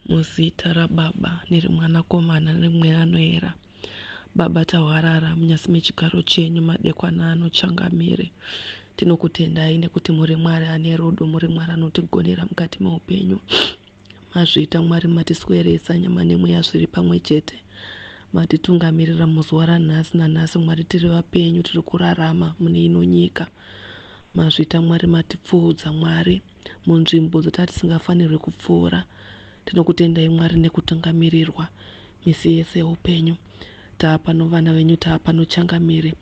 Muzita raBaba nereMwanakomana nereMweya Anoera. Baba tahwarara munyasi mechigaro chenyu madekwana ano changamire. Tinokutendai nekuti muri Mwari ane rudo, muri Mwari anotigonera mukati meupenyu. Mazviita Mwari matisweresa nyama nemweya zviri pamwe chete. Matitungamirira muzuva ranhasi nanhasi Mwari tiri vapenyu tiri kurarama mune ino nyika. Mazviita Mwari matipfuudza Mwari munzvimbo dzatatisingafanirwi kupfuura. Tinokutendai Mwari nekutungamirirwa misi yese yeupenyu. Taapano vana venyu taapano changamire.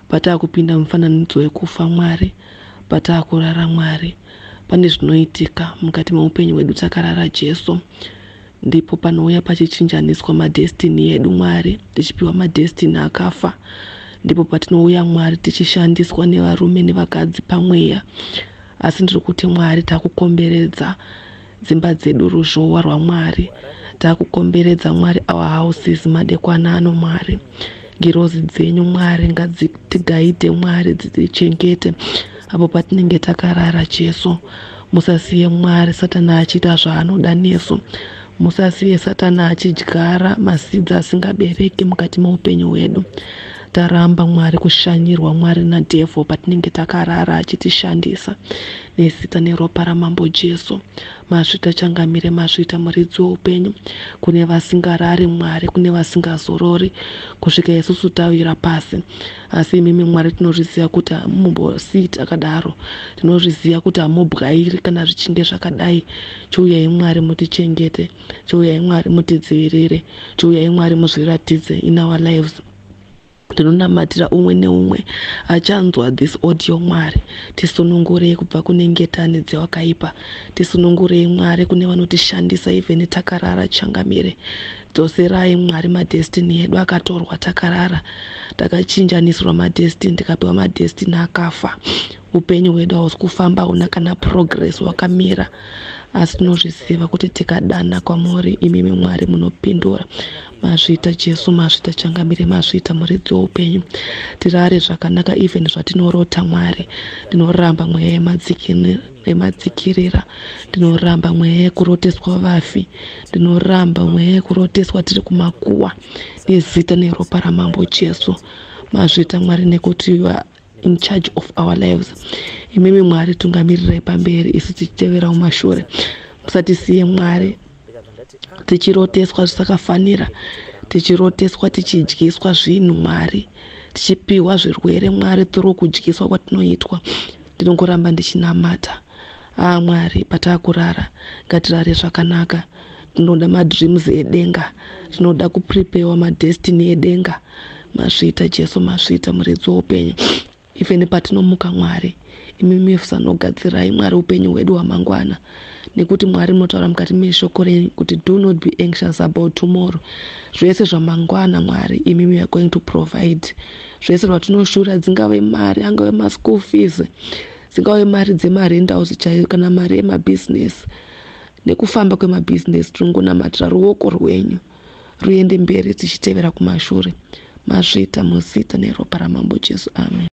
Pataakupinda mufananidzo wekufa Mwari, pataakurara Mwari, pane zvinoitika mukati meupenyu hwedu takarara Jesu. Ndipo panouya pachichinjaniswa madestiny edu Mwari, tichipiwa madestiny akafa. Ndipo patinouya Mwari tichishandiswa nevarume nevakadzi pamweya. Asi ndiri kuti Mwari takukomberedza dzimba dzedu ruzhowa rwaMwari. Takukomberedza Mwari our houses madekwana ano Mwari. Ngirozi dzenyu Mwari ngadzitigaidhe Mwari dzitichengete apo patinenge takarara Jesu. Musasiye Mwari Satani achiita zvaanoda nesu. Musasiye Satani achidyara masidzi asingabereki mukati meupenyu hwedu. Taramba Mwari kushanyirwa Mwari nadhevho patinenge takarara achitishandisa nezita neropa raMambo Jesu. Mazvita changamire, mazvita muridzi weupenyu. Kune vasingarari Mwari, kune vasingazorori kusvika isusu tawira pasi. Asi imimi Mwari tinozviziva kuti hamumbosiyi takadaro. Tinozviziva kuti hamubwairi kana zvichinge zvakadai. Chiuyai Mwari mutichengete. Chiuyai Mwari mutidzivirire. Chiuyai Mwari muzviratidze in our lives. Ndinonamatira umwe neumwe achanzwa this audio Mwari. Tisunungurei kubva kune ngetani dzewakaipa. Tisunungurei Mwari kune vanotishandisa even takarara changamire. Dzoserai Mwari madestiny edu akatorwa takarara. Takachinjanisirwa madestiny tikapiwa madestiny akafa. Upenyu hwedu hausi kufamba hauna kana progress wakamira. Asi tinozviziva kuti tikadana kwamuri imimi Mwari munopindura. Mazviita Jesu, mazviita changamire, mazviita muridzi weupenyu. Tirare zvakanaka even zvatinorota Mwari. Ndinoramba mweya yemadzikirira. Ndinoramba mweya yekuroteswa vafi. Ndinoramba mweya yekuroteswa tiri kumakuwa nezita neropa raMambo Jesu. Mazviita Mwari nekuti you are in charge of our lives. Imimi Mwari tungamirirai pamberi isu tichitevera mumashure. Musatisiye Mwari tichiroteswa zvisakafanira, tichiroteswa tichidyiswa zvinhu Mwari, tichipiwa zvirwere Mwari through kudyiswa kwatinoitwa. Ndinongoramba ndichinamata. Ah Mwari, pataakurara ngatirare zvakanaka. Tinoda madreams edenga, tinoda kupreparewa madestiny edenga. Mazviita Jesu, mazviita muridzi weupenyu. Even patinomuka Mwari, imimi musanogadzirai Mwari upenyu hwedu hwamangwana. Nekuti Mwari munotaura mukati meshoko renyu kuti do not be anxious about tomorrow. Zvese zvamangwana Mwari, imimi you are going to provide. Zvese zvatinoshura, dzingave mari, angave maschool fees, dzingave mari dzemarentals chaiyo kana mari yemabhizinesi. Nekufamba kwemabhizinesi tinongonamatira ruoko rwenyu ruende mberi tichitevera kumashure. Mazviita muzita neropa raMambo Jesu. Amen.